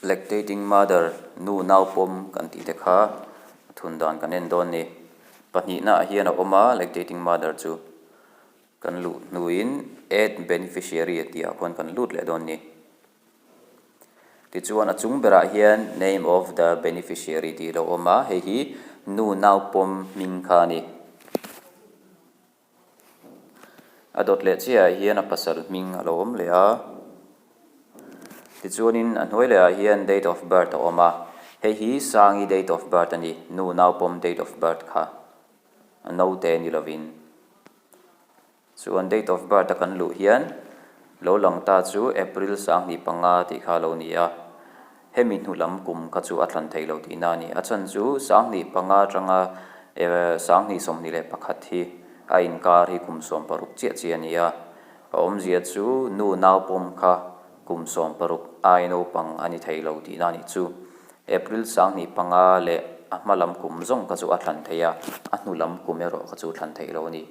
Lactating mother, nu naupawm kan tih te kha a thun dan kan en dawn ni. Pahnihna ah hian a awm a, lactating mother chu kan luh hnuin add beneficiary a tih ah khuan kan lut leh dawn ni. Tichuan a chung berah hian name of the beneficiary tih a lo awm a, hei hi nu naupawm hming kha a ni. A dawt leh chiahah hian a pasal hming a lo awm leh a, tichuanin a hnuai lehah hian date of birth a awm a, hei hi Sangi date of birth a ni, nu naupawm date of birth kha a naute ni lovin. Chuan date of birth a kan luh hian lo lang ta chu April 2005 tih kha a lo ni a, hemi hnu lam kum kha chu a thlan thei lo tihna a ni. A chhan chu 2005 atanga 2021 hi a inkar hi kum 16 chiah chiah a ni a, a awmzia chu nu naupawm kha kum 16 ai naupang a ni thei lo tihna a nih chu. April 2005 leh a hma lam kum zawng kha chu a thlan thei a, a hnu lam kum erawh kha chu thlan thei lo a ni.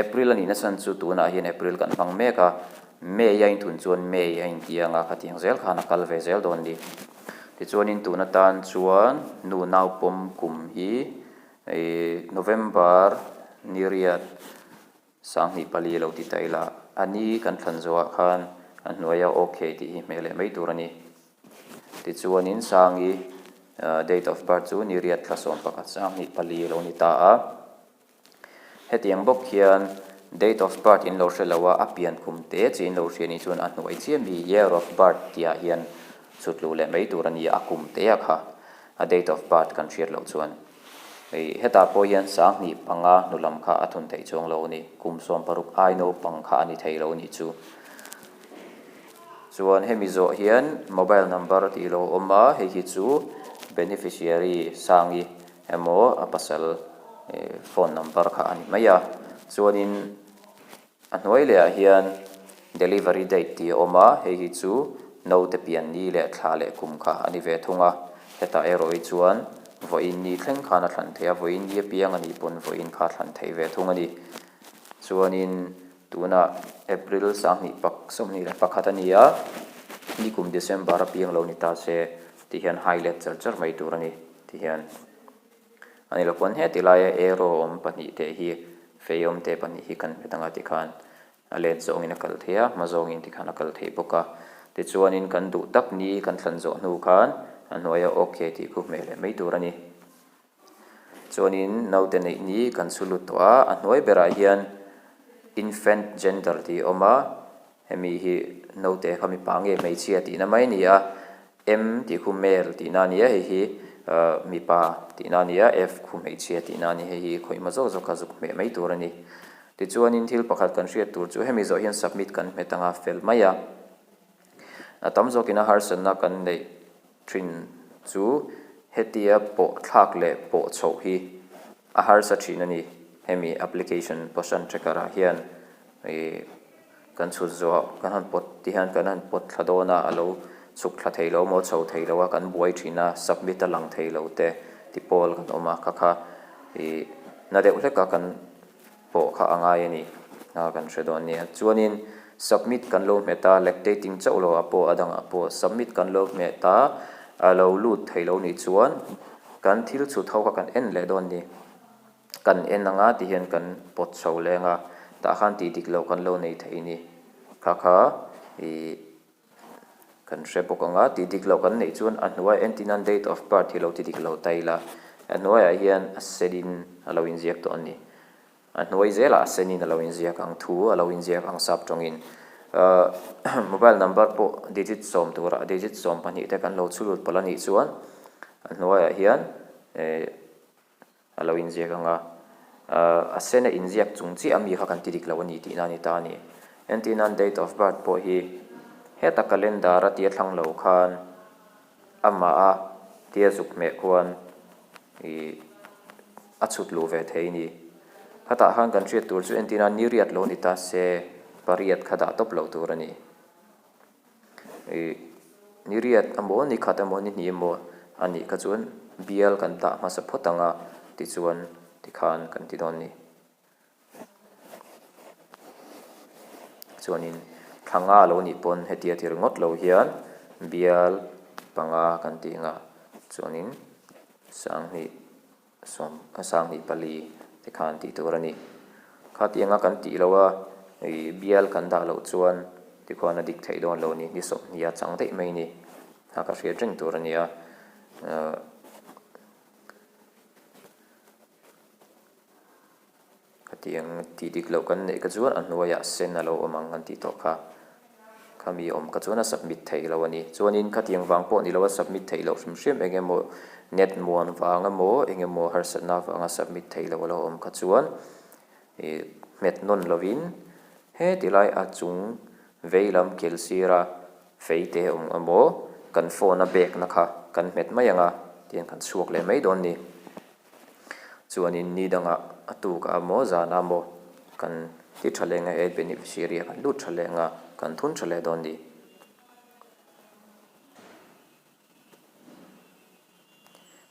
April a nih nachhan chu tunah hian April kan hmang mek a, May a inthun chuan May a intiang a, khatiang zel khan a kal ve zel dawn ni. Tichuanin tun atan chuan nu naupawm kum hi November ni riat 2004 a lo ti ta ila, a ni kan thlan zawhah khan a hnuaia OK tih hi hmeh leh mai tur a ni. Tichuanin Sangi date of birth chu ni riat thla 11 2004 a lo ni ta a. Hetiang bawk hian date of birth in lo hre lo a, a pian kum te chi in lo hria nih chuan a hnuai chiah mi year of birth tihah hian chhut luh leh mai tur a ni a, a kum te a kha a date of birth kan hriat loh chuan. Hei hetah pawh hian 2005 hnu lam kha a thun theih chuang lo a ni, kum 16 ai naupang kha a ni thei lo nih chu. Chuan hemi zawh hian mobile number tih lo awm a, hei hi chu beneficiary Sangi emaw a pasal phone number kha a ni mai a, chuanin a hnuai leh ah hian delivery date tih a awm a, hei hi chu naute pian ni leh thla leh kum kha a ni ve thung a, hetah erawh hi chuan vawiin ni thleng khan a thlan theih a, vawiin ni apiang a nih pawn vawiin kha a thlan theih ve thung a ni. Chuanin tunah April 2021 a ni a, nikum December apiang lo ni ta se tih hian highlight char char mai tur a ni. Ti hian a ni lo pawn heti laia arrow awm pahnih te hi fei awm te pahnih hi kan hmet anga tikhan a let zawngin a kal thei a, hma zawngin tikhan a kal thei bawk a. Tichuanin kan duh tak ni kan thlan zawh hnu khan a hnuaia ok tih khu hmeh leh mai tur a ni. Chuanin naute neih ni kan chhu lut tawh a, a hnuai berah hian infant gender tih a awm a, hemi hi naute kha mipa nge hmeichhia tihna mai a ni a. M tih khu male tihna a ni a, hei hi mipa tihna a ni a, F khu hmeichhia tihna a ni, hei hi khawihma zawk zawk kha zuk hmeh mai tur a ni. Tichuanin thil pakhat kan hriat tur chu hemi zawh hian submit kan hmet anga fel mai a, a tam zawkin a harsatna kan neih thin chu hetia pawh thlak leh pawh chhoh hi a harsa thin a ni, hemi application Poshan Tracker ah hian ih. Kan chhut zawh kan han pawt ti hian kan han pawt thla dawn a, a lo chhuk thla thei lo maw chho thei lo a, kan buai thin a, submit a lang thei lo te ti pawl kan awm a, kha kha ih na deuh hlek a kan pawh kha a ngai a ni a kan hre dawn nia. Chuanin submit kan lo hmet a, lactating chauh lo ah pawh a dangah pawh submit kan lo hmet a, a lo lut thei lo nih chuan kan thil chhut ho kha kan en leh dawn a ni. Kan en anga ti hian kan pawt chho leng a, tah khan tih dik loh kan lo nei thei ni. Kha kha ih kan hre bawk anga tih dik loh kan neih chuan a hnuai entin date of birth hi lo ti dik lo ta ila, a hnuaiah hian a senin a lo inziak tawh a ni. A hnuai zelah a senin a lo inziak ang thu a lo inziak ang sap tawngin. Ahh mobile number pawh digit sawm turah digit 12 te kan lo chhulut palh a nih chuan a hnuaiah hian eh A lo inziak ang a, a sen a inziak chung chiah ami kha kan ti dik lo a ni tihna a ni ta a ni. Entirnan date of birth pawh hi heta calendar a tia thlang lo khan amah a tia zuk hmeh khuan ih a chhut luh ve thei a ni. Khatah khan kan hriat tur chu entirnan ni riat lo ni ta se pariat kha dah tawp loh tur a ni. Ih ni riat emaw ni khat emaw ni hnih emaw a nih kha chuan bial kan dah hmasa phawt ang a tichuan tikhan kan ti dawn a ni. Chuanin thla nga lo nih pawn hetia ti ringawt lo hian bial. panga kan tih ang a, chuanin 2000 24 te khan tih tur a ni. Khatianga kan tih loh a, ih bial kan dah loh chuan tikhuan a dik theih dawn lo a ni, ni 20 a chang daih mai a ni. A ka hriat reng tur a ni a. Khatiang tih dik loh kan neih kha chuan a hnuaiah sen a lo awm ang kan tih tawh kha. Khami awm kha chuan a submit theih loh a ni. Chuanin khatiang vang pawh ni lo a submit theih loh hrim hrim eng emaw net muan vang emaw eng emaw harsatna vanga submit theih loh a lo awm kha chuan ih hmet nawn lovin heti lai a chung vei lam kil sira fei te awm emaw kan phone a bag na kha kan hmet mai ang a tiang kan chhuak leh mai dawn ni. Chuanin ni dangah a tukah emaw zanah emaw kan ti tha leh ang a, he beneficiary ah kan lut tha leh ang a, kan thun tha leh dawn a ni.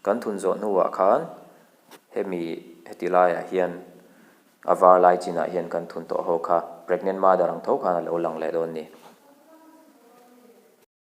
Kan thun zawh hnuah khan hemi heti laiah hian a var lai chinah hian kan thun tawh ho kha pregnant mother ang tho khan a lo lang leh dawn a ni.